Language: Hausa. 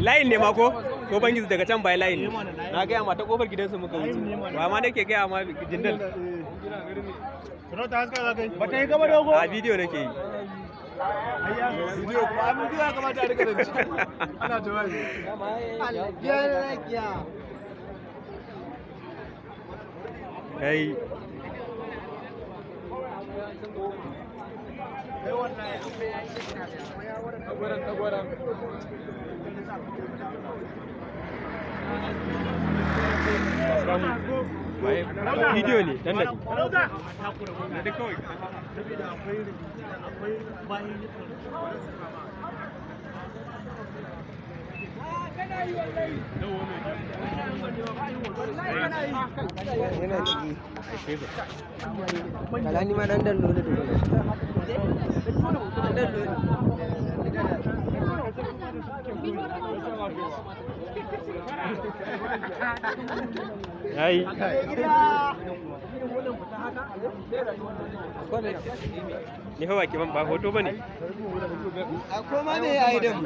Layin ne ma ko? Ko bangis daga can bai layin ne. Na gaya ma ta kofar gidansu muka wuce. Ba ma nake gaya ma jindal. Bata yi gaba dogo. A bidiyo nake yi. Bidiyo kuma an bidiyo ya kamata a rika da shi. Ana jawabi. Kai. Bidiyo ne, dan da. Yana ciki. Kala ni ma dan dallo ne tukuna. Dan dallo ne. Yayi. Ni fa baki ban ba hoto bane. A koma me yayi din?